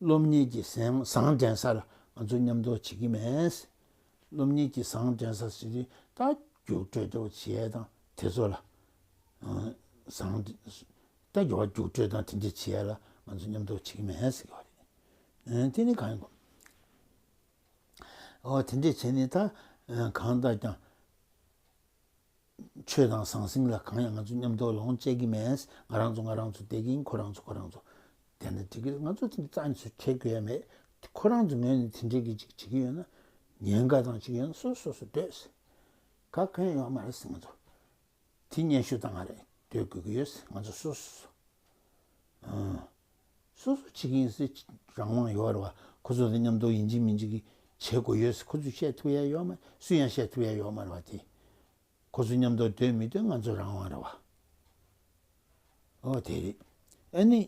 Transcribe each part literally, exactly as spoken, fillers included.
སློབ་གཉེར་གྱི་ཟང་ཟང་འདྲེན་ས་ལ་ང་ཚོ་མཉམ་དུ་བྱེད་ཀྱི་མེད། སློབ་གཉེར་གྱི་ཟང་འདྲེན་ས་ཟེར་དུས་ད་རྒྱུགས་སྤྲོད་འདྲ་བོ་བྱེད་ཡས་དང་དེ་ཚོ་ལ་ཟང་ད་རྒྱུགས་སྤྲོད་དང་དེ་འདྲ་བྱེད་ཡས་ལ་ང་ཚོ་མཉམ་དུ་བྱེད་ཀྱི་མེད་ཟེར་གྱི་ཡོད་རེད། དེ་ནི་གང་ཡིན་གོ་ཨོ་དེ་འདྲས་བྱས་ནས་ད་གང་ལྟར་ཀྱང་ཆོས་དང་ཟང་ཟིང་ལ་གང་ཡང་ང་ཚོ་མཉམ་དུ་ལོངས་སྤྱད་ཀྱི་མེད། ང་རང་ཚོ་ང་རང་ཚོ་བསྡད་ཀྱིན་ཁོ་རང་ཚོ་ཁོ་རང་ཚོ་བསྡད་ན་འགྲིག་གི་རེད། ང་ཚོ་དེ་འདྲ་རྩ་ནས་བྱེད་དགོས་ཡ་མེད། ཁོ་རང་ཚོ་ངོས་ནས་དེ་འདྲས་ཀྱི་ཅིག་བྱེད་ཀྱི་ཡོད་ན་ཉེན་ཁ་དང་ཅིག་ཡོད་ན་སོ་སོ་སོ་སྡོད་ཟེར། ག་གེ་ཡོད་མ་རེད་ཟེར་ང་ཚོ། དེ་སྙན་ཞུ་བཏང་བ་རེད། སྡོད་དགོས་ཀྱི་ཡོད་ཟེར་ང་ཚོ་སོ་སོ་སོ། ཨང་། སོ་སོ་བྱེད་ཀྱི་ཡིན་ཟེར་རང་དབང་ཡོད་རེད་བ། ཁོ་ཚོ་དང་མཉམ་དུ་ཡིན་གཅིག་མིན་གཅིག་གིས་བྱེད་དགོས་ཡོད་ཟེར་ཁོ་ཚོས་བཤད་ཐུབ་ཡ་ཡོད་མ་རེད། སུས་ཡང་བཤད་ཐུབ་ཡ་ཡོད་མ་རེད་བ་དེ། ཁོ་ཚོ་མཉམ་དུ་སྡོད་མི་སྡོད་ང་ཚོ་རང་དབང་རེད་བ། ཨོ་དེ་རེད། ཨ་ནི།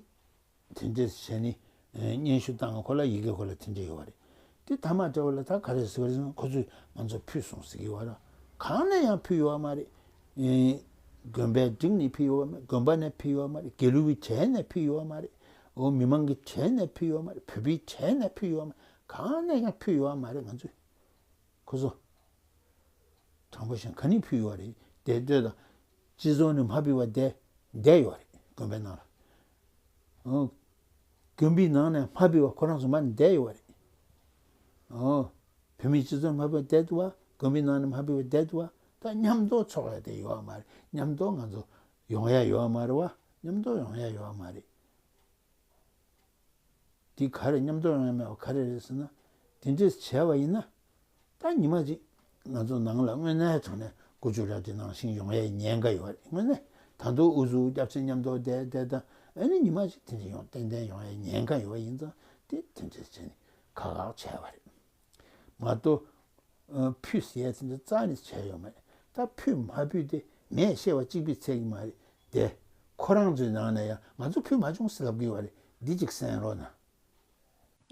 དེ་འདྲས་བྱས་ནས་སྙན་ཞུ་བཏང་ཁོ་ལ་ཡི་གེ་ཁོ་ལ་དེ་འདྲས་ཡོད་བ་རེད། དེ་ཐ་མག་འདྲ་བོ་ལ་ད་ག་རེ་ཟེར་བ་རེད་ཟེར་ན་ཁོ་ཚོས་ང་ཚོ་ཕུལ་སོང་ཟེར་གྱི་ཡོད་བ་ར། གང་ནས་ཡང་ཕུལ་ཡོད་བ་མ་རེད། དགོན་པའི་འགྲིག་ནས་ཕུལ་ཡོད་བ་མ་རེད། དགོན་པ་ནས་ཕུལ་ཡོད་བ་མ་རེད། དགེ་ལུགས་ཀྱི་གྲས་ནས་ཕུལ་ཡོད་བ་མ་རེད། འོ་མི་མང་གི་གྲས་ནས་ཕུལ་ཡོད་བ་མ་རེད། བོད་པའི་གྲས་ནས་ཕུལ་ཡོད་བ་མ་རེད། གང་ནས་ཡང་ཕུལ་ཡོད་བ་མ་རེད། ང་ཚོས་ཁོ་ཚོ། དྲང་པོ་བཤད་ན་ག་ནས་ཕུལ་ཡོད་རེད། དེ་ལྟོས་དང་། སྤྱི་ཚོགས་ནས་མ་ཕུལ་བ་བསྡད་བསྡད་ཡོད་རེད་དགོན་པའི་ནང་ལ། ཨོ། དགོན་པའི་ནང་ནས་མ་ཕུལ་བ་ཁོ་རང་ཚོ་མར་བསྡད་ཡོད་རེད། ཨོ། བོད་མིའི་སྤྱི་ཚོགས་མ་ཕུལ་བ་བསྡད་འདུག་བ། དགོན་པའི་ནང་ནས་མ་ཕུལ་བ་བསྡད་འདུག་བ། ད་མཉམ་དུ་ཚོགས་ཡ་དེ་ཡོད་མ་རེད། མཉམ་དུ་ང་ཚོ་ཡོང་ཡ་ཡོད་མ་རེད་བ། མཉམ་དུ་ཡོང་ཡ་ཡོད་མ་རེད། འདི་ག་རེ་མཉམ་དུ་ཡོང་ཡ་མེད་པ་ག་རེ་རེད་ཟེར་ན། དེ་འདྲས་བྱས་པ་ཡིན་ན། ད་ཉི་མ་གཅིག་ང་ཚོ་ནང་ལ་དངོས་གནས་དྲང་གནས་ཀུ་ཅོ་ར་དེ་ནང་བཞིན་ཡོང་ཡའི་ཉེན་ཁ་ཡོད་རེད། དངོས་གནས་ད་དུང་ཨུ་ཚུགས་རྒྱབ་ཆེ་མཉམ་དུ་བསྡད་བསྡད་དང་ཨ་ནི་ཉི་མ་གཅིག་དེ་འདྲས་ཡོང་ཏན་ཏན་ཡོང་ཡའི་ཉེན་ཁ་ཡོད་པ་ཡིན་ཙང་དེ་དེ་འདྲས་བྱས་ནས་ཁག་ཁག་བྱས་པ་རེད། མ་གཏོགས། ཨ། ཕུད་ཟེར་ཡ་དེ་འདྲ་རྩ་ནས་བྱས་ཡོད་མ་རེད། ད་ཕུད་མ་ཕུད་དེ་མེད་བཤད་པ་གཅིག་པུས་ཚད་ཀྱི་མ་རེད་དེ། ཁོ་རང་ཚོའི་ནང་ནས་ཡང་ང་ཚོ་ཕུད་མ་བྱུང་ཟེར་ལབ་ཀྱི་ཡོད་རེད། འདི་གཅིག་གསན་རོགས་གནང་།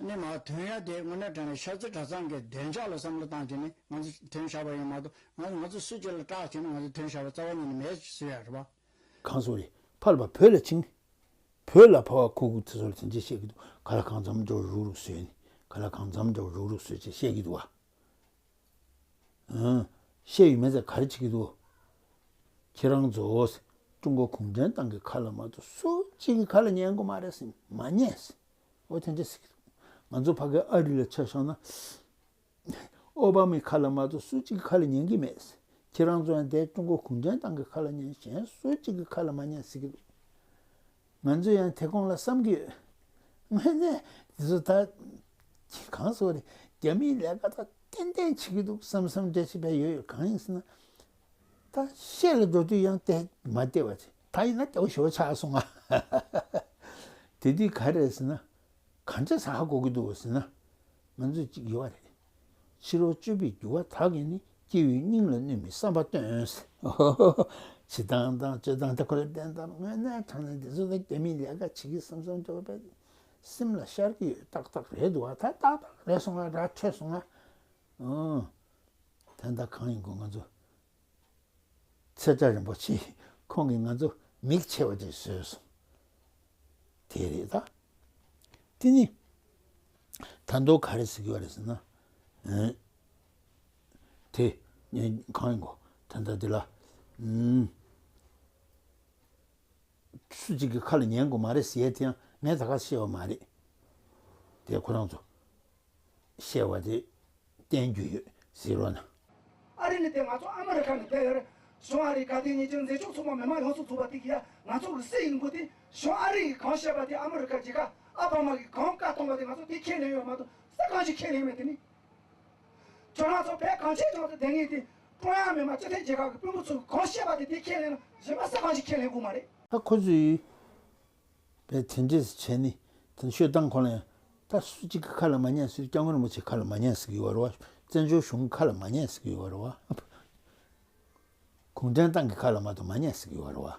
ཨ་ནི་མ་ཐོན་ཡ་དེ་དངོས་གནས་དྲང་གནས་ཤར་རྩེ་གྲྭ་ཚང་གི་བདེ་འཇགས་ལ་བསམ་བློ་བཏང་བྱས་ནས་ང་ཚོ་ཐོན་བཞག་པ་ཡིན་མ་གཏོགས་ང་ང་ཚོ་སུ་གཅིག་ལ་སྐྲག་བྱས་ནས་ང་ཚོ་ཐོན་བཞག་པ་རྩ་བ་ཉིད་ནས་མེད་ཟེར་ཡ་རེད་པ། གང་སོང་རེད། ཕར་ལ་བོད་ལ་ཕྱིན། བོད་ལ་ཕ་བ་ཁུ་ཁུ་དེ་ཚོ་ལ་དེ་འདྲས་བཤད་ཀྱི་འདུག་ག་ལ་གང་འཚམ་འདྲ་བོ་རུག་རུག་བཟོས་ནས་ག་ལ་གང་འཚམ་འདྲ་བོ་རུག་རུག་བཟོས་བྱས་བཤད་ཀྱི་འདུག་བ། ཨང་། བཤད་ཡོད་མེད་ཚད་ག་རེ་བྱེད་ཀྱི་འདུག་ཁྱེད་རང་ཚོ་ཀྲུང་གོ་གུང་ཁྲན་ཏང་གི་ཁ་ལ་མ་གཏོགས་སུ་གཅིག་གི་ཁ་ལ་ཉན་དགོས་མ་རེད་ཟེར་མ་ཉན་ཟེར། འོ་དེ་འདྲས་ཟེར་གྱི་འདུག་ང་ཚོ་ཕ་གི་ཨ་རི་ལ་ཆ་བཞག་ན། ཨོ་བྷ་མའི་ཁ་ལ་མ་གཏོགས་སུ་གཅིག་གི་ཁ་ལ་ཉན་གྱི་མེད། ཁྱེད་རང་ཚོ་ཡང་དེ་ཀྲུང་གོ་གུང་ཁྲན་ཏང་གི་ཁ་ལ་ཉན། གཞན་སུ་གཅིག་གི་ཁ་ལ་མ་ཉན་ཟེར་གྱི་འདུག་ང་ཚོ་ཡང་དེ་གོང་ལ་བསམ་གྱི་ཡོད། དངོས་གནས་དེ་ཚོ་ད་གང་ཟེར་རེད། རྒྱ་མིའི་ལས་ཀ་ད་ཏན་ཏན་བྱེད་ཀྱི་འདུག་བསམ་བསམ་འདྲ་ཞིག་བས་ཡོད་ཡོད། གང་ཡིན་ཟེར་ན། ད་བཤད་ལ་འགྲོ་དུས་ཡང་དེ་མ་བལྟས་པ་བྱས། ད་ཡིན་ན་དེ་བ་ཞོ་ཆགས་སོང་ང་། དེ་དུས་ག་རེ་ཟེར་ན། ག་འདྲས་ཧ་གོ་གི་འདུག་ཟེར་ན། ང་ཚོས་གཅིག་ཡོད་པ་རེད། ཕྱི་ལོ་བཅུ་པའི་འགྱུར་བ་དག་གིས་ནི་སྐྱེ་བོའི་སྙིང་ལ་གནོད་མི་བསམ་པ་སྟོན། བྱེད་སྟངས་དང་སྤྱོད་སྟངས་དེ་ཁོ་རེ་བསྟན་སྟངས་དངོས་གནས་དྲང་གནས་དེ་ཚོ་ལ་རྒྱ་མིའི་ལས་ཀ་བྱེད་ཀྱི་བསམ་བསམ་འདྲ་བོ་བས་སེམས་ལ་ཤར་གྱི་ཡོད། ཏག་ཏག་རེད་འདུག་བ། ད་ཏག་ཏག་རེད་སོང་ང་ར་འཕྲོད་སོང་ང་། ཨང་། ད་ལྟ་གང་ཡིན་དགོས་ང་ཚོ། ཚེ་བཀྲ་རིན་པོ་ཆེ་ཁོང་གིས་ང་ཚོ་མིག་ཕྱེ་བ་དེ་བཟོས་སོང་། དེ་རེད་ད། དེ་ནི་ད་དུང་ག་རེ་ཟེར་གྱི་ཡོད་རེད་ཟེར་ན། ཨེ། དེ་ངས་གང་ཡིན་གོ་ད་ལྟ་འདི་ལ། ཨུམ། སུ་གཅིག་གི་ཁ་ལ་ཉན་དགོས་མ་རེད་ཟེར་ཡས་དེ་ཡང་ངས་ད་ག་བཤད་པ་མ་རེད། དེ་ཁོ་རང་ཚོ། བཤད་པ་དེ་བསྟན་རྒྱུ་ཡོད་ཟེར་རོགས་གནང་། ཨ་རི་ནི་དེ་ང་ཚོ་ཨ་མི་རི་ཁ་ནས་བསྡད་ཡོད་རེད། གཞུང་ཨ་རིའི་དགའ་ལྡན་ཉིན་བྱེད་འཛིན་སྐྱོང་ཚོགས་པ་མི་མང་ཡོངས་སུ་ཚོགས་པ་དེ་གི་ཡ་ང་ཚོ་གི་སྲིད་ཡིན་པོ་དེ་གཞུང་ཨ་རི་ཡིས་གང་བཤད་པ་དེ་ཨ་མི་རི་ཁ་རྒྱལ་ཁབ་ཨ་བྷ་མ་གིས་གང་བཀའ་གཏོང་བ་དེ་ང་ཚོ་དེ་ཁས་ལེན་ཡོད་མ་གཏོགས་ས་གང་ཞིག་ཁས་ལེན་མེད་དེ་ནི། ཁྱོད་རང་ཚོ་བས་གང་བྱས་ཀྱང་ཚོ་དེ་ངེས་དེ་ཀྲུང་དབྱང་མི་དམངས་སྤྱི་མཐུན་རྒྱལ་ཁབ་ཀྱི་དཔོན་པོ་ཚོས་གང་བཤད་པ་དེ་དེ་ཁས་ལེན་ན་གཞན་པ་ས་གང་ཞིག་ཁས་ལེན་དགོས་མ་རེད། ད་ཁོ་ཚོས། པའི་དེ་འདྲས་བྱས་ནས་དེ་ཤོད་སྟངས་ཁོ་ལ་ཡང་ད་སུ་གཅིག་གི་ཁ་ལ་མ་ཉན་ཟེར། སྐྱབས་མགོན་རིན་པོ་ཆེ་ཁ་ལ་མ་ཉན་ཟེར་གྱི་ཡོད་རེད་བ། བཙན་བྱོལ་གཞུང་ཁ་ལ་མ་ཉན་ཟེར་གྱི་ཡོད་རེད་བ། གུང་ཁྲན་ཏང་གི་ཁ་ལ་མ་གཏོགས་མ་ཉན་ཟེར་གྱི་ཡོད་རེད་བ།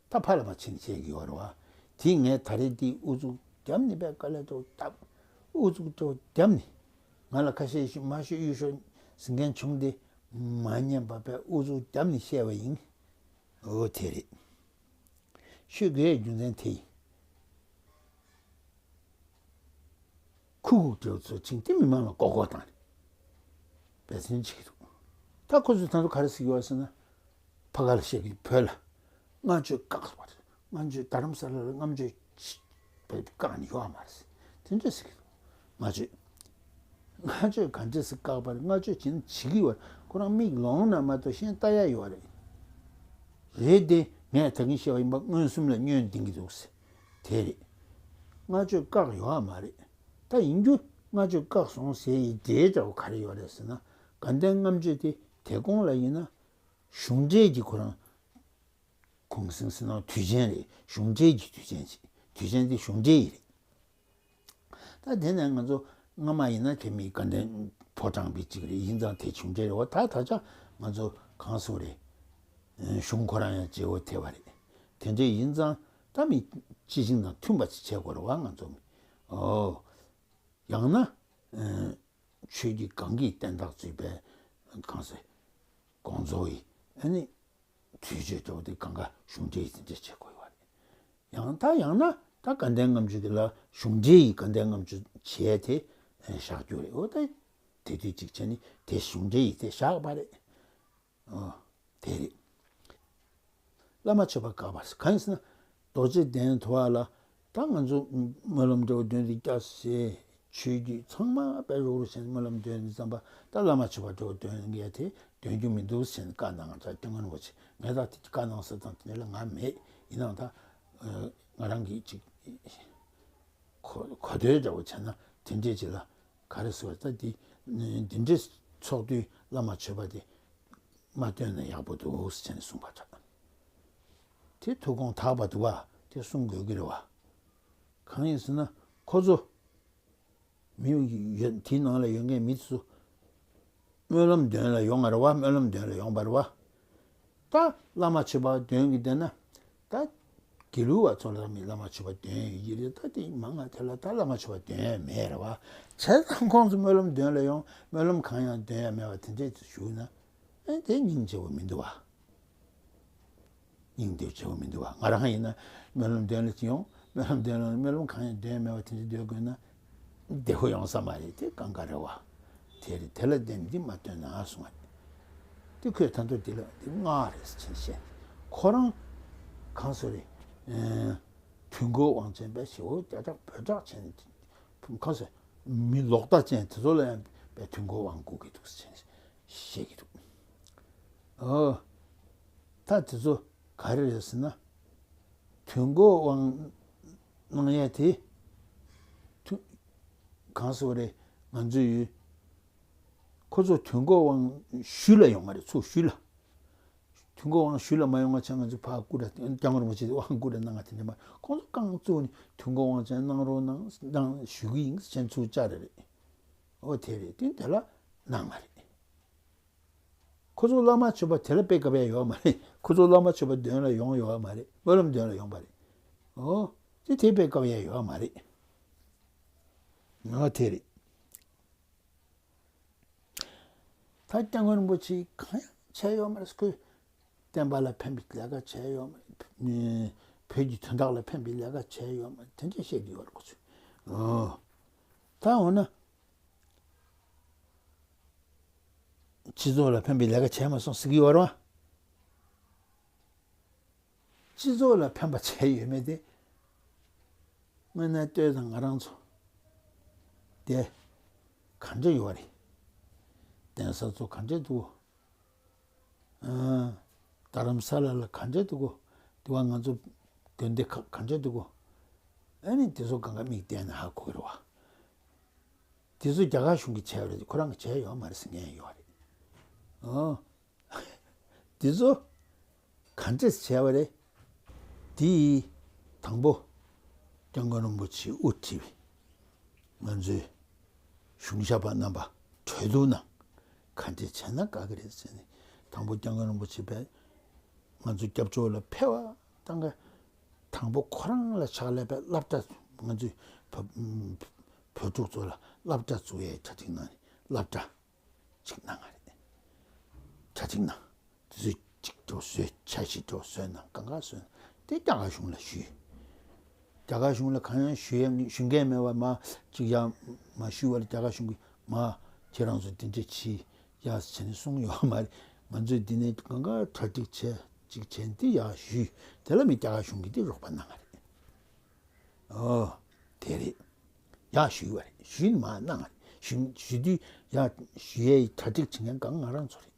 ད་ཕར་ལ་མ་ཕྱིན་བཤད་ཀྱི་ཡོད་རེད་བ། དེ་ངས་ད་རེས་འདི་ཨུ་ཚུགས་བརྒྱབ་ནས་པའི་དཀའ་ལས་དོ་བཏབ། ཨུ་ཚུགས་དོ་བརྒྱབ་ནས་ང་ལ་ཁ་ཤས་ཤིག་མ་ཤོད་གཡུ་ཤོད་ཟེར་མཁན་བྱུང་སྟེ་མ་ཉན་པ་པའི་ཨུ་ཚུགས་བརྒྱབ་ནས་བཤད་པ་ཡིན། འོ་དེ་རེད། ཤོད་དགོས་རྒྱུ་མཚན་དེ་ཡིན། ཁུ་ཁུག་འདྲ་བོ་ཚོ་བྱིན་དེ་མི་མང་ལ་མགོ་སྐོར་བཏང་ནས་འབད་བརྩོན་བྱེད་ཀྱི་འདུག་ད་ཁོ་ཚོས་ད་དུང་ག་རེ་ཟེར་གྱི་ཡོད་ཟེར་ན། ཕ་ག་ལ་བཤད་ཀྱི་བོད་ལ་བསྔགས་བརྗོད་བཀག་པ་རེད། བསྔགས་བརྗོད་རྡ་རམ་ས་ལ་ལ་བསྔགས་བརྗོད་བཀག་ནས་ཡོད་མ་རེད། དེ་འདྲ་ཟེར་གྱི་འདུག་བསྔགས་བརྗོད། བསྔགས་བརྗོད་ག་འདྲ་ཟེར་བཀག་པ་རེད། བསྔགས་བརྗོད་བྱེད་ན་བྱེད་ཀྱི་ཡོད་རེད། ཁོ་རང་མིག་ལོང་ན་མ་གཏོགས་གཞན་ལྟ་ཡ་ཡོད་རེད། རེད་དེ། ངས་ད་གིན་བཤད་པ་ཡིན་པ་མངོན་སུམ་ལ་བསྙོན་འདིང་གི་འདུག་ཟེར། དེ་རེད། བསྔགས་བརྗོད་བཀག་ཡོད་མ་རེད། ད་ཡིན་རྒྱུ་བསྔགས་བརྗོད་བཀག་སོང་ཟེར་ཡི་འབྲེལ་འདྲ་བོ་ག་རེ་ཡོད་རེད་ཟེར་ན། དགའ་ལྡན་ལྔ་མཆོད་དེ་དེ་གོང་ལ་ཡིན་ན། གཞུང་འབྲེལ་གྱི་ཁོ་རང་གུང་གསེང་ཟེར་ན་དུས་ཆེན་རེད། གཞུང་འབྲེལ་གྱི་དུས་ཆེན་ཞིག་དུས་ཆེན་དེ་གཞུང་འབྲེལ་ཡིན་རེད། ད་དེ་ནས་ང་ཚོ་སྔ་མ་ཡིན་ན་དེ་མི་དགའ་ལྡན་ཕོ་བྲང་པའི་གཅིག་རེད། ཡིན་ཙང་དེ་གཞུང་འབྲེལ་རེད་བ། ད་ད་ཆ་ང་ཚོ་གང་སོང་རེད། གཞུང་ཁོ་རང་ཡང་བརྗེ་བོ་ཐེབས་པ་རེད། དེ་འདྲ་ཡིན་ཙང་ད་མི་སྤྱི་བྱིངས་དང་མཐུན་པ་ཞིག་བྱེད་དགོས་རེད་བ། ང་ཚོ་མི་ཨོ། ཡང་ན། ཆོས་བརྒྱུད་གང་གི་བསྟན་བདག་ཚོས་པའི་གང་ཟེར། དགོངས་རྫོགས་ཡིན། ཨ་ནི། དུས་ཆེན་འདྲ་བོ་དེ་གང་ག་གཞུང་འབྲེལ་ཡིན་འདྲ་བྱེད་དགོས་ཡོད་རེད། ཡང་ད་ཡང་ན་ད་དགའ་ལྡན་ལྔ་མཆོད་དེ་ལ་གཞུང་འབྲེལ་ཡིན། དགའ་ལྡན་ལྔ་མཆོད་བྱས་དེ་བཞག་རྒྱུ་རེད། འོ་ད་དེ་དུས་གཅིག་བྱས་ནས་དེ་གཞུང་འབྲེལ་ཡིན་དེ་བཞག་པ་རེད། ཨོ། དེ་རེད། བླ་མ་མཆོད་པ་བཀག་པ་གང་ཡིན་ཟེར་ན། རྡོ་རྗེ་གདན་དུ་བ་ལ་ད་ང་ཚོ་སྨོན་ལམ་འདྲ་བོ་འདོན་དེ་སྐྱ་སེ་ཆོས་བརྒྱུད་ཚང་མ་དཔེ་རུག་རུག་བྱས་ནས་སྨོན་ལམ་འདོན་དུས་ཙམ་པ་ད་བླ་མ་མཆོད་པ་འདྲ་བོ་འདོན་མཁན་དེ་འདོན་རྒྱུ་མི་འདུག་ཟེར་ནས་བཀའ་གནང་། ད་སྐྱབས་མགོན་རིན་པོ་ཆེ་ངས་ད་དེ་བཀའ་གནང་ས་དང་དེ་ལ་ང་མེད། ཡིན་ནའང་ད་ང་རང་གིས་ཅིག་གོ་གོ་ཐོས་འདྲ་བོ་བྱས་ན་དེ་འདྲས་ཅིག་ལ་ག་རེ་ཟེར་བ། ད་དེ་འདི་འདྲས་ཚོགས་དུས་བླ་མ་མཆོད་པ་དེ་མ་བཏོན་ན་ཡག་པོ་འདུག་ཟེར་ནས་གསུངས་པ་འདྲ། དེ་ཐུགས་དགོངས་དག་པ་འདུག་བ། དེ་གསུང་དགོས་ཀྱི་རེད་བ། གང་ཡིན་ཟེར་ན་ཁོ་ཚོ་མི་ཡོད་དེའི་ནང་ལ་ཡོད་མཁན་མི་ཚོ་སྨོན་ལམ་འདོན་ལ་ཡོང་བ་རེད་བ། སྨོན་ལམ་འདོན་ལ་ཡོང་བ་རེད་བ། ད་བླ་མ་མཆོད་པ་འདོན་གྱི་བསྡད་ན་ད་དགེ་ལུགས་པ་ཚོ་ལ་མི་བླ་མ་མཆོད་པ་འདོན་ཡོད་ཀྱི་རེད། ད་དེ་མང་ང་དེ་ལ་ད་བླ་མ་མཆོད་པ་འདོན་ཡ་མེད་རེད་བ། བྱས་ཙང་ཁོང་ཚོ་སྨོན་ལམ་འདོན་ལ་ཡོང་། སྨོན་ལམ་གང་ཡང་འདོན་ཡ་མེད་བ་དེ་འདྲས་ཞུས་ན། ཨེ་དེ་སྙིང་རྗེ་བོ་མི་འདུག་བ། སྙིང་རྗེ་བོ་མི་འདུག་བ། ང་རང་ཡིན་ན་སྨོན་ལམ་འདོན་ལ་ཅི་ཡོང་། སྨོན་ལམ་འདོན་ལ་སྨོན་ལམ་གང་ཡང་འདོན་མེད་པ་དེ་འདྲ་སྡོད་དགོས་ན་བདེ་བོ་ཡོང་ས་མ་རེད། དེ་གང་ག་རེད་བ། དེ་རེད། དེ་ལ་བརྟེན་འདི་མ་བཏོན་ན་གསུང་བ་རེད། དེ་ཁོས་ད་དུང་འདི་ལ་འདི་སྔགས་རེད་ཟེར་བཤད། ཁོ་རང་གང་སོ་རེད། དུས་འཁོར་དབང་ཆེན་པའི་ཞེ་བོ་ཀྱག་ཀྱག་བོད་གྲགས་ཅན་གང་སོ་མི་ལོག་ལྟ་ཅན་དེ་ཚོ་ལ་ཡང་པའི་དུས་འཁོར་དབང་དགོས་ཀྱི་འདུག་ཟེར་བཤད་ཀྱི་འདུག་ཨོ། ད་དེ་ཚོ་ག་རེ་རེད་ཟེར་ན། དུས་འཁོར་དབང་གནང་ཡས་དེ། དུ། གང་ཟེར་བ་རེད། ང་ཚོའི་ཡུལ། ཁོ་ཚོ་དུས་འཁོར་དབང་ཞུ་ལ་ཡོང་བ་རེད། ཚུར་ཞུ་ལ། དུས་འཁོར་དབང་ཞུ་ལ་མ་ཡོང་བ་བྱས་ང་ཚོ་ཕར་སྐུ་འདྲ་སྐྱབས་མགོན་རིན་པོ་ཆེ་དབང་སྐུ་འདྲ་གནང་བ་དེ་འདྲ་མ། ཁོང་ཚོ་རྐང་བཙུགས་ནས་དུས་འཁོར་དབང་ཅན་གནང་རོགས་གནང་གནང་ཞུ་གི་ཡིན་ཟེར་ཚུར་བཅར་རེད། ཨོ་དེ་རེད། དེ་དེ་ལ་གནང་བ་རེད། ཁོ་ཚོ་བླ་མ་མཆོད་པ་དེ་ལ་དཔེ་དགའ་བ་ཡོད་མ་རེད། ཁོ་ཚོ་བླ་མ་མཆོད་པ་འདོན་ལ་ཡོང་ཡོད་མ་རེད། སྨོན་ལམ་འདོན་ལ་ཡོང་པ་རེད། ཨོ། དེ་དེ་དཔེ་དགའ་བ་ཡོད་མ་རེད། ཨོ་དེ་རེད། ད་སྐྱབས་མགོན་རིན་པོ་ཆེ་གང་ཡང་བྱས་ཡོད་མ་རེད། ཁོས་བསྟན་པ་ལ་ཕན་པའི་ལས་ཀ་བྱས་ཡོད་མ་རེད། བོད་ཀྱི་དོན་དག་ལ་ཕན་པའི་ལས་ཀ་བྱས་ཡོད་མ་རེད། དེ་འདྲ་བཤད་ཀྱི་ཡོད་རེད་ཁོ་ཚོས། ཨོ། ད་འོ་ན། སྤྱི་ཚོགས་ལ་ཕན་པའི་ལས་ཀ་བྱས་མ་སོང་ཟེར་གྱི་ཡོད་རེད་བ། སྤྱི་ཚོགས་ལ་ཕན་པ་བྱས་ཡོད་མེད་དེ། དངོས་གནས་ལྟོས་དང་། ང་རང་ཚོ་དེ་ག་འདྲ་ཡོད་རེད། གདན་ས་ཚོ་ག་འདྲ་འདུག་ཨ། རྡ་རམ་ས་ལ་ལ་ག་འདྲ་འདུག་དེ་བ་ང་ཚོ་དགོན་སྡེ་ཁག་ག་འདྲ་འདུག་ཨ་ནི་དེ་ཚོ་གང་ག་མིག་བསྟན་ནས་ཧ་གོ་གི་རེད་བ། དེ་ཚོ་རྒྱ་གར་གཞུང་གིས་བྱས་པ་རེད། ཁོ་རང་གིས་བྱས་ཡོད་མ་རེད་ཟེར་མཁན་ཡོད་རེད། ཨོ། དེ་ཚོ་ག་འདྲས་བྱས་པ་རེད། དེ་ཡིས་དང་པོ་སྐྱབས་མགོན་རིན་པོ་ཆེས་དབུ་ཁྲིད་པའི་ང་ཚོའི་གཞུང་ཞབས་པ་རྣམ་པ་གྲོས་བསྡུར་གནང་། ག་འདྲས་བྱས་ན་དགའ་གི་རེད་ཟེར་ནས། དང་པོ་སྐྱབས་མགོན་རིན་པོ་ཆེ་པས་ང་ཚོ་སྐྱབས་བཅོལ་ལ་ཕེབས་པ་དང་ག་དང་པོ་ཁོ་རང་ལ་ཕྱག་ལས་པའི་སློབ་གྲྭ། ང་ཚོའི་བོད་བོད་ཕྲུག་ཚོ་ལ་སློབ་གྲྭ་བཙུགས་ཡའི་གྲ་སྒྲིག་གནང་ནས་སློབ་གྲྭ་གཅིག་གནང་བ་རེད། གྲ་སྒྲིག་གནང་། དེ་ཚོས་གཅིག་འགྲོ་བཟོས། འཆར་གཞི་འགྲོ་བཟོས་གནང་། གང་ག་བཟོས་གནང་། དེ་རྒྱ་གར་གཞུང་ལ་ཞུས། རྒྱ་གར་གཞུང་ལ་གང་ཡང་ཞུ་ཡ་ཞུ་མཁན་མེད་པ་མ་གཅིག་ཡ་མ་ཞུ་བ་ལ་རྒྱ་གར་གཞུང་གིས་མ་ཁྱེད་རང་ཚོ་འདི་འདྲ་བྱེད་ཡ་བྱས་ནས་གསུངས་ཡོད་མ་རེད། ང་ཚོས་འདི་ནས་གང་ག་གྲ་སྒྲིག་བྱས་ཅིག་བྱས་འདི་ཡ་ཞུས། དེ་ལ་མི་རྒྱ་གར་གཞུང་གིས་འདི་རོགས་པ་གནང་བ་རེད། ཨོ། དེ་རེད། ཡག་ཞུས་པ་རེད། ཞུས་ནི་མ་གནང་བ་རེད། ཞུ་ཞུ་དུས་ཡག་ཞུ་ཡའི་གྲ་སྒྲིག་བྱེད་མཁན་གང་ང་རང་ཚོ་རེད།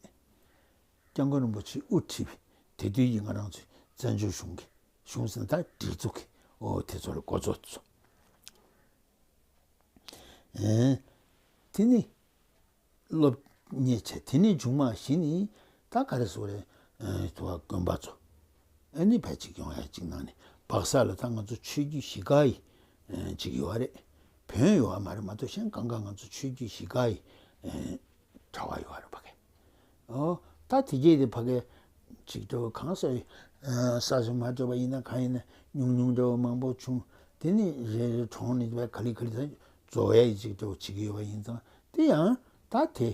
སྐྱབས་མགོན་རིན་པོ་ཆེས་དབུ་ཁྲིད་པའི་དེ་དུས་ཡིན་ང་རང་ཚོའི་བཙན་བྱོལ་གཞུང་གི་གཞུང་ཟེར་ན་ད་སྒྲིག་འཛུགས་ཀྱི་ཨོ་དེ་ཚོ་ལ་འགོ་ཚུགས་ཚོ། ཨེ། དེ་ནི། སློབ་གཉེར་བྱས། དེ་ནས་མཇུག་མ་གཞི་ནི་ད་ག་རེ་ཟེར་རེད། ཨ་དུ་བ་དགོན་པ་ཚོ་ཨ་ནི་ཕལ་ཆེར་ཡོང་ཡ་གཅིག་གནང་ནས་སྦག་ས་ལ་ད་ང་ཚོ་ཆོས་བརྒྱུད་བཞི་ཀ་ཡི་ཨ་གཅིག་ཡོད་རེད། བོན་ཡོད་མ་རེད་མ་གཏོགས་གཞན་གང་ག་ང་ཚོ་ཆོས་བརྒྱུད་བཞི་ཀ་ཡི་ཨ་གྲྭ་བ་ཡོད་རེད་ཕ་གི། ཨོ། ད་དེ་གས་དེ་ཕ་གི་ཅིག་འདྲ་བོ་གང་ཟེར་ཨ་ས་ཆ་མ་འདྲ་བ་ཡིན་ན་གང་ཡིན་ན་ཉུང་ཉུང་འདྲ་བོ་མང་པོ་བྱུང་། དེ་ནི་རེ་རེ་གྲོང་ནས་བས་ག་ལེ་ག་ལེ་ད་རྫོགས་ཡ་ཡི་ཅིག་འདྲ་བོ་བྱེད་ཀྱི་ཡོད་པ་ཡིན་ཙང་དེ་ཡང་ད་དེ་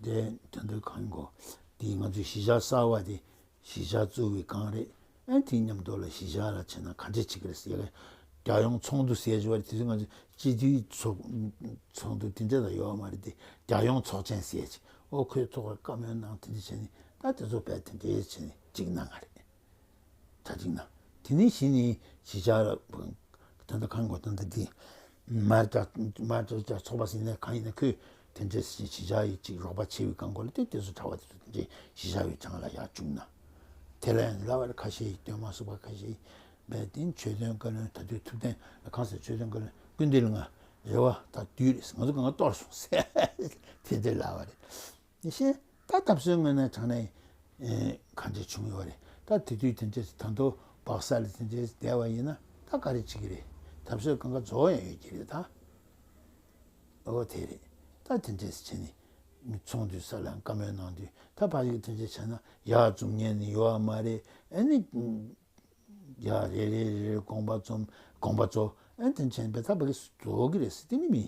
དེ་དོན་དུ་གང་གོ་དེ་ང་ཚོའི་གཞིས་ཆགས་གསར་བ་དེ་གཞིས་ཆགས་བཙུགས་པའི་སྒང་རེད། ཨ་དེ་མཉམ་དུ་ལ་གཞིས་ཆགས་ལ་བྱས་ན་ག་འདྲས་བྱེད་ཀྱི་རེད་ཟེར་ཡ་རྒྱལ་ཡོངས་ཚོགས་འདུ་ཟེར་བ་རེད། དེ་ཚོ་ང་ཚོ་སྤྱི་འཐུས་ཚོགས་ཚོགས་འདུ་དེ་འདྲ་ད་ཡོད་མ་རེད་དེ་རྒྱལ་ཡོངས་ཚོགས་ཆེན་ཟེར་ཅིག་ཨོ་ཁོས་ཚོགས་པར་བཀའ་མོལ་གནང་དེ་འདྲ་བྱས་ནས་ད་དེ་ཚོ་བས་དེ་འདྲ་བྱས་ནས་གཅིག་གནང་ང་རེད། གྲ་སྒྲིག་གནང་། དེ་ནས་གཞི་ནས་གཞིས་ཆགས་ལ་ད་ལྟ་གང་གོ་ད་ལྟ་འདི་མར་ལྕགས་མར་ལྕགས་ཚོགས་པ་ཟིན་ནས་གང་ཡིན་ན་ཁོས་དེ་འདྲས་གཞིས་ཆགས་ཡིག་ཅིག་རོགས་པ་བྱས་པའི་གང་གོ་ལ་དེ་དེ་ཚོ་གྲྭ་བ་དེ་ཚོ་དེ་འདྲས་གཞིས་ཆགས་ཡིག་ཆང་ལ་ཡར་བཅུག་ན། དེ་ལ་ཡང་ལ་བར་ཁ་ཤས་ཡིག་སྟོན་མ་སུ་བ་ཁ་ཤས་ཡིག་བས་དེ་ཆོས་དོན་བཀའ་བློན་ད་དུས་ཐུབ་བསྟན་གང་ཟེར་ཆོས་དོན་བཀའ་བློན་ཀུན་བདེ་ལ་ང་རེ་བ་ད་དུས་རེད་ང་ཚོ་གང་ག་གཏོར་སོང་ཟེར་དེ་འདྲས་ལ་བ་རེད། ཡེ་ཤེས་ད་ད་གཟོད་དངོས་གནས་དྲང་གནས་གང་འདྲས་བྱུང་ཡོད་རེད། ད་དེ་དུས་དེ་འདྲས་ད་དོ་སྦག་ས་ལ་དེ་འདྲས་བསྡད་པ་ཡིན་ན་ད་ག་རེ་བྱེད་ཀྱི་རེད། ད་གཟོད་གང་ག་རྫོགས་ཡང་ཡོད་ཀྱི་རེད་ད། ཨོ་དེ་རེད། ད་དེ་འདྲས་བྱས་ནས་མི་ཚོགས་འདུའི་ས་ལ་བཀའ་མོལ་གནང་དུས་ད་ཕ་ཞིག་དེ་འདྲས་བྱས་ན་ཡག་འཛོམས་ཉན་ནི་ཡོད་མ་རེད། ཨ་ནི་ཡག་རེ་རེ་རེ་རེ་དགོངས་པ་རྩོམ་དགོངས་པ་རྩོ་ཨ་ནི་དེ་འདྲས་བྱས་ན་ད་ཕ་གི་རྫོགས་ཀྱི་རེད་ཟེར་དེ་ནི་མི་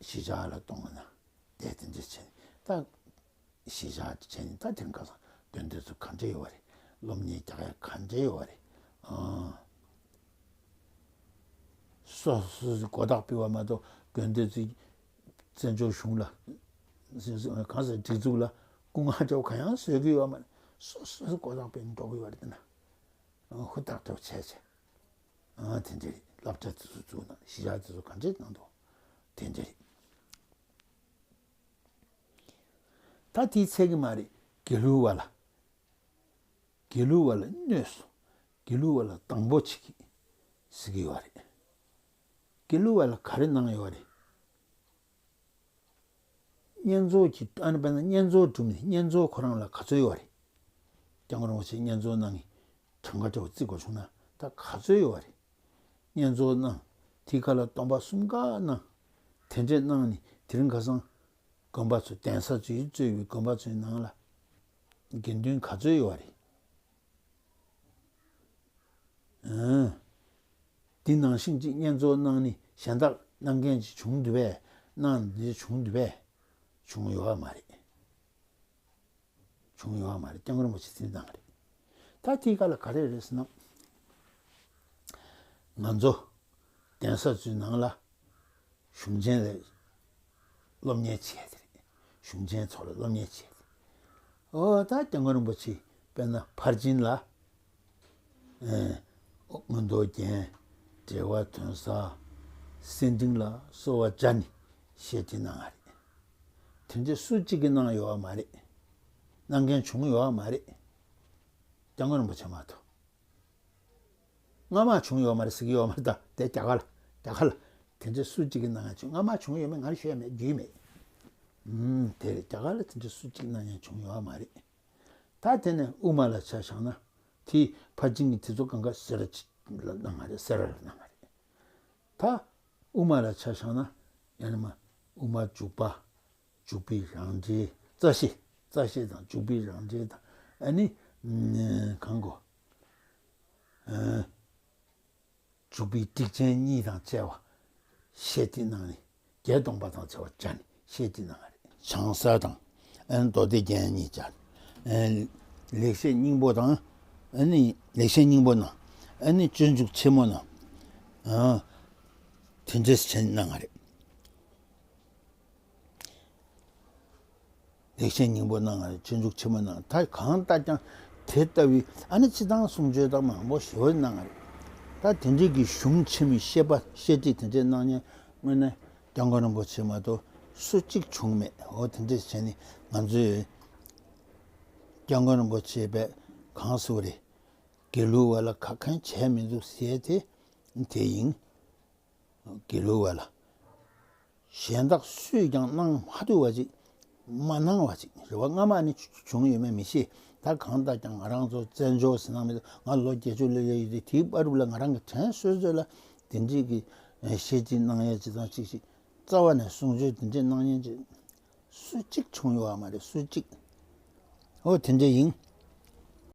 གཞིས་ཆགས་ལ་གཏོང་བ་ན། དེ་དེ་འདྲ་བྱས་ནས་ད་གཞིས་ཆགས་བྱས་ནས་ད་དེང་སང་དགོན་སྡེ་ཚོ་ག་འདྲ་ཡོད་རེད། སློབ་གཉེར་རྒྱག་ཡ་ག་འདྲ་ཡོད་རེད། ཨང་། སོ་སོ་སོའི་གོ་བརྡ་སྤེལ་བ་མ་གཏོགས་དགོན་སྡེ་ཚོས་བཙན་བྱོལ་གཞུང་ལ་གང་ཟེར་སྒྲིག་འཛུགས་ལ་སྐུ་ངལ་འདྲ་བོ་གང་ཡང་བཟོ་གི་ཡོད་མ་རེད། སོ་སོ་སོའི་གོ་བརྡ་སྤེལ་ནས་འགྲོ་གི་ཡོད་རེད་དེ་ན། ཨང་ཧུར་ཐག་འདྲ་བོ་བྱས་བྱས། ཨང་དེ་འདྲ་རེད། སློབ་གྲྭ་དེ་ཚོ་བཙུགས་ན་གཞིས་ཆགས་དེ་ཚོ་ག་འདྲ་གནང་འདུག་དེ་འདྲ་རེད། ད་དེའི་ཚད་ཀྱི་མ་རེད། དགེ་ལུགས་པ་ལ། དགེ་ལུགས་པ་ལ་གནོད་སོང་། དགེ་ལུགས་པ་ལ་སྡང་པོ་བྱེད་ཀྱི་ཟེར་གྱི་ཡོད་རེད། དགེ་ལུགས་པ་ལ་ག་རེ་གནང་ཡོད་རེད། བསྙེན་རྫོགས་ཀྱི་ཨ་ནི་དཔེར་ན་བསྙེན་རྫོགས་གྲུབ་ནས་བསྙེན་རྫོགས་ཁོ་རང་ལ་ག་ཚོད་ཡོད་རེད། སྐྱབས་མགོན་རིན་པོ་ཆེ་བསྙེན་རྫོགས་གནང་གི་གྲངས་ཀ་འདྲ་བོ་བརྩི་དགོས་བྱུང་ན་ད་ག་ཚོད་ཡོད་རེད། བསྙེན་རྫོགས་གནང་། དེའི་ཁ་ལ་སྟོང་པ་གསུམ་ཀ་གནང་། དེ་འདྲས་གནང་ནས་དེ་རིང་ཁ་སང་དགོན་པ་ཚོ་གདན་ས་ཚོས་གཙོས་པའི་དགོན་པ་ཚོའི་ནང་ལ་དགེ་འདུན་ག་ཚོད་ཡོད་རེད། ཨང་། འདི་ནང་བཞིན་གཅིག་བསྙེན་རྫོགས་གནང་ནི་གཞན་དག་གནང་མཁན་ཅིག་བྱུང་འདུག་པས། གནང་འདི་བྱུང་འདུག་པས། བྱུང་ཡོད་མ་རེད། བྱུང་ཡོད་མ་རེད། སྐྱབས་མགོན་རིན་པོ་ཆེ་འདི་གནང་རེད། ད་དེའི་སྐབས་ལ་ག་རེ་རེད་ཟེར་ན། ང་ཚོ་གདན་ས་ཚོའི་ནང་ལ་གཞུང་ཆེན་ལ་སློབ་གཉེར་བྱས་ཏེ་རེད། གཞུང་ཆེན་ཚོ་ལ་སློབ་གཉེར་བྱས་ཏེ། ཨོ་ད་སྐྱབས་མགོན་རིན་པོ་ཆེ་དཔེར་ན་ཕར་ཕྱིན་ལ། ཨེ། མངོན་རྟོགས་རྒྱན། འགྲེལ་པ་དོན་གསལ། གསེར་ཕྲེང་ལ་གསོལ་བ་སྦྱར་ནས་བཤད་ཁྲིད་གནང་བ་རེད། དེ་འདྲ་སུ་གཅིག་གིས་གནང་ཡོད་པ་མ་རེད། གནང་མཁན་བྱུང་ཡོད་པ་མ་རེད། སྐྱབས་མགོན་རིན་པོ་ཆེ་མ་གཏོགས། སྔ་མ་བྱུང་ཡོད་མ་རེད་ཟེར་གྱི་ཡོད་མ་རེད་ད། དེ་རྒྱ་གར་ལ་རྒྱ་གར་ལ་དེ་འདྲ་སུ་གཅིག་གིས་གནང་ཡ་བྱུང་། སྔ་མ་བྱུང་ཡོད་མེད་ང་ལ་ཤེས་ཡ་མེད། རྒྱུས་མེད། ཨུམ། དེ་རེད། རྒྱ་གར་ལ་དེ་འདྲ་སུ་གཅིག་གནང་ཡ་བྱུང་ཡོད་མ་རེད། ད་དེ་ནས་དབུ་མ་ལ་ཆ་བཞག་ན་དེའི་ཕར་ཕྱིན་གྱི་དེ་ཚོ་གང་ག་སེ་ར་ལ་གནང་བ་རེད། སེ་ར་ལ་གནང་བ་རེད། ད་དབུ་མ་ལ་ཆ་བཞག་ན་ཡང་ན་མ་དབུ་མ་འཇུག་པ། འཇུག་པའི་རང་འགྲེལ། རྩ་ཤེ། རྩ་ཤེ་དང་འཇུག་པའི་རང་འགྲེལ་དང་། ཨ་ནི་གང་གོ། ཨ། འཇུག་པའི་ཊིཀ་ཆེན་གཉིས་དང་བཅས་པ་བཤད་ཁྲིད་གནང་ནས་བརྒྱད་སྟོང་པ་དང་བཅས་པ་སྦྱར་ནས་བཤད་ཁྲིད་གནང་བ་རེད། བྱང་གསར་དང་། ཨ་ནི་མདོ་སྡེ་རྒྱན་གཉིས་སྦྱར། ཨ་ནི་ལེགས་བཤད་སྙིང་པོ་དང་། ཨ་ནི་ལེགས་བཤད་སྙིང་པོ་གནང་། ཨ་ནི་སྤྱོད་འཇུག་ཆེན་མོ་གནང་། ཨ། དེ་འདྲས་བྱས་གནང་བ་རེད། ལེགས་བཤད་སྙིང་པོ་གནང་བ་རེད། སྤྱོད་འཇུག་ཆེན་མོ་གནང་། ད་གང་ལྟར་ཀྱང་དེ་ལྟ་བུའི་ཨ་ནི་སྤྱིར་བཏང་གསུང་ཆོས་དང་མང་པོ་ཞེ་པོ་གནང་བ་རེད། ད་དེ་འདྲས་ཀྱི་གཞུང་ཆེན་མོའི་བཤད་པ་བཤད་ཁྲིད་དེ་འདྲས་གནང་མཁན་དངོས་གནས་སྐྱབས་མགོན་རིན་པོ་ཆེ་མ་གཏོགས་སུ་གཅིག་བྱུང་མེད། འོ་དེ་འདྲས་བྱས་ནས་ང་ཚོས་སྐྱབས་མགོན་རིན་པོ་ཆེ་བས་གང་གསུངས་རེད། དགེ་ལུགས་པ་ལ་ཁ་མཁན་བྱས་མི་འདུག་ཟེར་དེ་དེ་ཡིན། དགེ་ལུགས་པ་ལ་གཞན་དག་སུས་ཀྱང་གནང་མ་ཐུབ་པ་ཅིག་མ་གནང་བ་ཅིག་རེ་བ་སྔ་མ་ནས་བྱུང་ཡོད་མེད་མི་ཤེས། ད་གང་ལྟར་ཀྱང་ང་རང་ཚོ་བཙན་བྱོལ་ཟེར་ན་མི་འདུག་ང་ལོ་བརྒྱད་ཅུ་སླེབས་ཡོད་དེ། དེའི་བར་དུ་ལ་ང་རང་གི་དྲན་གསོ་ཚོད་ལ་དེ་འདྲས་ཀྱི་བཤད་ཁྲིད་གནང་ཡས་ཅིག་དང་གཅིག་ཅིག་རྩ་བ་ནས་གསུང་ཆོས་དེ་འདྲས་གནང་མཁན་ཅིག་སུ་གཅིག་བྱུང་ཡོད་པ་མ་རེད། སུ་གཅིག་འོ་དེ་འདྲས་ཡིན།